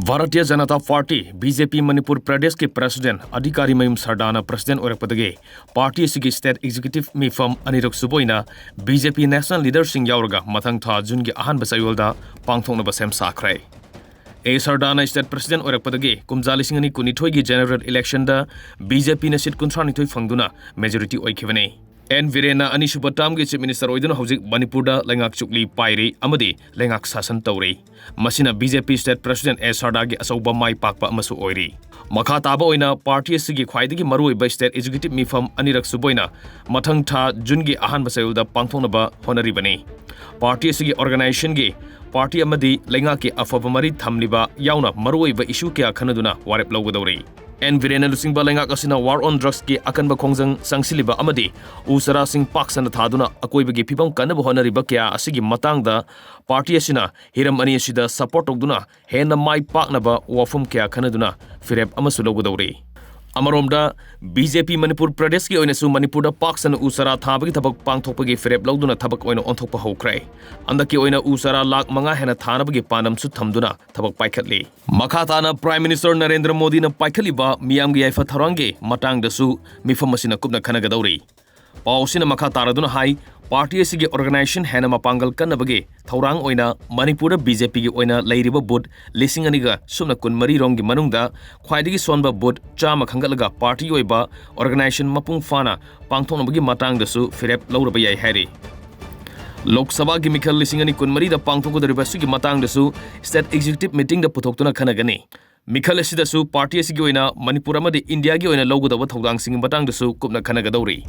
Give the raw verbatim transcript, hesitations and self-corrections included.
Bharatiya Janata party, B J ꯄꯤ, ꯃꯅꯤꯄꯨꯔ ꯄ꯭ꯔꯗꯦꯁꯀꯤ president ꯑꯙꯤꯀꯥꯔꯤꯃꯌꯨꯝ ꯁꯔꯗꯥꯅ president ꯑꯣꯏꯔꯛꯄꯗꯒꯤ party ꯑꯁꯤꯒꯤ state executive ꯃꯤꯐꯝ ꯑꯅꯤꯔꯛ ꯁꯨꯕ ꯑꯣꯏꯅ ꯕꯤ ꯖꯦ ꯄꯤ ꯅꯦꯁꯅꯦꯜ ꯂꯤꯗꯔꯁꯤꯡ ꯌꯥꯎꯔꯒ ꯃꯊꯪ ꯊꯥ ꯖꯨꯟꯒꯤ ꯑꯍꯥꯟꯕ ꯆꯌꯣꯜꯗ ꯄꯥꯡꯊꯣꯛꯅꯕ ꯁꯦꯝ ꯁꯥꯈ꯭ꯔꯦ꯫ ꯑꯦ ꯁꯔꯗꯥꯅ ꯁ꯭ꯇꯦꯠ ꯄ꯭ꯔꯁꯤꯗꯦꯟꯠ ꯑꯣꯏꯔꯛꯄꯗꯒꯤ ꯀꯨꯝꯖꯥ ꯂꯤꯁꯤꯡ ꯑꯅꯤ ꯀꯨꯟꯅꯤꯊꯣꯏꯒꯤ ꯖꯦꯅꯔꯦꯜ ꯏꯂꯦꯛꯁꯟꯗ ꯕꯤ ꯖꯦ ꯄꯤꯅ ꯁꯤꯠ ꯀꯨꯟꯊ꯭ꯔꯥꯅꯤꯊꯣꯏ ꯐꯪꯗꯨꯅ ꯃꯦꯖꯣꯔꯤꯇꯤ ꯑꯣꯏꯈꯤꯕꯅꯤ꯫ ꯑꯦꯟ ꯕꯤꯔꯦꯟꯅ ꯑꯅꯤꯁꯨꯕ ꯇꯥꯔꯝꯒꯤ ꯆꯤꯐ ꯃꯤꯅꯤꯁꯇꯔ ꯑꯣꯏꯗꯨꯅ ꯍꯧꯖꯤꯛ ꯃꯅꯤꯄꯨꯔꯗ ꯂꯩꯉꯥꯛ ꯆꯨꯛꯂꯤ ꯄꯥꯏꯔꯤ ꯑꯃꯗꯤ ꯂꯩꯉꯥꯛ ꯁꯥꯁꯟ ꯇꯧꯔꯤ꯫ ꯃꯁꯤꯅ ꯕꯤ ꯖꯦ ꯄꯤ ꯁ꯭ꯇꯦꯠ ꯄ꯭ꯔꯁꯤꯗꯦꯟꯠ ꯑꯦ ꯁꯔꯗꯥꯒꯤ ꯑꯆꯧꯕ ꯃꯥꯏ ꯄꯥꯛꯄ ꯑꯃꯁꯨ ꯑꯣꯏꯔꯤ꯫ ꯃꯈꯥ ꯇꯥꯕ ꯑꯣꯏꯅ ꯄꯥꯔꯇꯤ ꯑꯁꯤꯒꯤ ꯈ꯭ꯋꯥꯏꯗꯒꯤ ꯃꯔꯨꯑꯣꯏꯕ ꯁ꯭ꯇꯦꯠ ꯑꯦꯛꯖꯤꯀ꯭ꯌꯨꯇꯤꯚ ꯃꯤꯐꯝ ꯑꯅꯤꯔꯛ ꯁꯨꯕ ꯑꯣꯏꯅ ꯃꯊꯪ ꯊꯥ ꯖꯨꯟꯒꯤ ꯑꯍꯥꯟꯕ ꯆꯌꯣꯜꯗ ꯄꯥꯡꯊꯣꯛꯅꯕ ꯍꯣꯠꯅꯔꯤꯕꯅꯤ꯫ ꯄꯥꯔꯇꯤ ꯑꯁꯤꯒꯤ ꯑꯣꯔꯒꯅꯥꯏꯖꯦꯁꯟꯒꯤ ꯄꯥꯔꯇꯤ ꯑꯃꯗꯤ ꯂꯩꯉꯥꯛꯀꯤ ꯑꯐꯕ ꯃꯔꯤ ꯊꯝꯂꯤꯕ ꯌꯥꯎꯅ ꯃꯔꯨꯑꯣꯏꯕ ꯏꯁꯨ ꯀꯌꯥ ꯈꯟꯅꯗꯨꯅ ꯋꯥꯔꯦꯞ ꯂꯧꯒꯗꯧꯔꯤ꯫ ꯑꯦꯟ ꯕꯤꯔꯦꯟꯅ ꯂꯨꯆꯤꯡꯕ ꯂꯩꯉꯥꯛ ꯑꯁꯤꯅ ꯋꯥꯔ ꯑꯣꯟ ꯗ꯭ꯔꯒꯁꯀꯤ ꯑꯀꯟꯕ ꯈꯣꯡꯖꯪ ꯆꯪꯁꯤꯜꯂꯤꯕ ꯑꯃꯗꯤ ꯎ ꯆꯥꯔꯥꯁꯤꯡ ꯄꯥꯛ ꯁꯟꯅ ꯊꯥꯗꯨꯅ ꯑꯀꯣꯏꯕꯒꯤ ꯐꯤꯕꯝ ꯀꯟꯅꯕ ꯍꯣꯠꯅꯔꯤꯕ ꯀꯌꯥ ꯑꯁꯤꯒꯤ ꯃꯇꯥꯡꯗ ꯄꯥꯔꯇꯤ ꯑꯁꯤꯅ ꯍꯤꯔꯝ ꯑꯅꯤ ꯑꯁꯤꯗ ꯁꯄꯣꯔꯠ ꯇꯧꯗꯨꯅ ꯍꯦꯟꯅ ꯃꯥꯏ ꯄꯥꯛꯅꯕ ꯋꯥꯐꯝ ꯀꯌꯥ ꯈꯟꯅꯗꯨꯅ ꯐꯤꯔꯦꯞ ꯑꯃꯁꯨ ꯂꯧꯒꯗꯧꯔꯤ꯫ ꯑꯃꯔꯣꯝꯗ, ꯕꯤ ꯖꯦ ꯄꯤ ꯃꯅꯤꯄꯨꯔ ꯄ꯭ꯔꯗꯦꯁꯀꯤ ꯑꯣꯏꯅꯁꯨ ꯃꯅꯤꯄꯨꯔꯗ ꯄꯥꯛ ꯁꯟꯅ ꯎ ꯆꯥꯔꯥ ꯊꯥꯕꯒꯤ ꯊꯕꯛ ꯄꯥꯡꯊꯣꯛꯄꯒꯤ ꯐꯤꯔꯦꯞ ꯂꯧꯗꯨꯅ ꯊꯕꯛ ꯑꯣꯏꯅ ꯑꯣꯟꯊꯣꯛꯄ ꯍꯧꯈ꯭ꯔꯦ꯫ ꯍꯟꯗꯛꯀꯤ ꯑꯣꯏꯅ ꯎ ꯆꯥꯔꯥ ꯂꯥꯈ ꯃꯉꯥ ꯍꯦꯟꯅ ꯊꯥꯅꯕꯒꯤ ꯄꯥꯟꯗꯝꯁꯨ ꯊꯝꯗꯨꯅ ꯊꯕꯛ ꯄꯥꯏꯈꯠꯂꯤ꯫ ꯃꯈꯥ ꯇꯥꯅ ꯄ꯭ꯔꯥꯏꯝ ꯃꯤꯅꯤꯁꯇꯔ ꯅꯔꯦꯟꯗ꯭ꯔ ꯃꯣꯗꯤꯅ ꯄꯥꯏꯈꯠꯂꯤꯕ ꯃꯤꯌꯥꯝꯒꯤ ꯌꯥꯏꯐ ꯊꯧꯔꯥꯡꯒꯤ ꯃꯇꯥꯡꯗꯁꯨ ꯃꯤꯐꯝ ꯑꯁꯤꯅ ꯀꯨꯞꯅ ꯈꯟꯅꯒꯗꯧꯔꯤ꯫ ꯄꯥꯎ ꯑꯁꯤꯅ ꯃꯈꯥ ꯇꯥꯔꯗꯨꯅ ꯍꯥꯏ, ꯄꯥꯔꯇꯤ ꯑꯁꯤꯒꯤ ꯑꯣꯔꯒꯅꯥꯏꯖꯦꯁꯟ ꯍꯦꯟꯅ ꯃꯄꯥꯡꯒꯜ ꯀꯟꯅꯕꯒꯤ ꯊꯧꯔꯥꯡ ꯑꯣꯏꯅ ꯃꯅꯤꯄꯨꯔꯗ ꯕꯤ ꯖꯦ ꯄꯤꯒꯤ ꯑꯣꯏꯅ ꯂꯩꯔꯤꯕ ꯕꯨꯊ ꯂꯤꯁꯤꯡ ꯑꯅꯤꯒ ꯁꯨꯞꯅ ꯀꯨꯟꯃꯔꯤ ꯔꯣꯝꯒꯤ ꯃꯅꯨꯡꯗ ꯈ꯭ꯋꯥꯏꯗꯒꯤ ꯁꯣꯟꯕ ꯕꯨꯊ ꯆꯥꯝꯃ ꯈꯟꯒꯠꯂꯒ ꯄꯥꯔꯇꯤ ꯑꯣꯏꯕ ꯑꯣꯔꯒꯅꯥꯏꯖꯦꯁꯟ ꯃꯄꯨꯡ ꯐꯥꯅ ꯄꯥꯡꯊꯣꯛꯅꯕꯒꯤ ꯃꯇꯥꯡꯗꯁꯨ ꯐꯤꯔꯦꯞ ꯂꯧꯔꯕ ꯌꯥꯏ ꯍꯥꯏꯔꯤ꯫ ꯂꯣꯛ ꯁꯚꯥꯒꯤ ꯃꯤꯈꯜ ꯂꯤꯁꯤꯡ ꯑꯅꯤ ꯀꯨꯟꯃꯔꯤꯗ ꯄꯥꯡꯊꯣꯛꯀꯗꯧꯔꯤꯕ ꯑꯁꯤꯒꯤ ꯃꯇꯥꯡꯗꯁꯨ ꯁ꯭ꯇꯦꯠ ꯑꯦꯛꯖꯤꯀ꯭ꯌꯨꯇꯤꯚ ꯃꯤꯇꯤꯡꯗ ꯄꯨꯊꯣꯛꯇꯨꯅ ꯈꯟꯅꯒꯅꯤ꯫ ꯃꯤꯈꯜ ꯑꯁꯤꯗꯁꯨ ꯄꯥꯔꯇꯤ ꯑꯁꯤꯒꯤ ꯑꯣꯏꯅ ꯃꯅꯤꯄꯨꯔ ꯑꯃꯗꯤ ꯏꯟꯗꯤꯌꯥꯒꯤ ꯑꯣꯏꯅ ꯂꯧꯒꯗꯧꯕ ꯊꯧꯗꯥꯡꯁꯤꯡꯒꯤ ꯃꯇꯥꯡꯗꯁꯨ ꯀꯨꯞꯅ ꯈꯟꯅꯒꯗꯧꯔꯤ꯫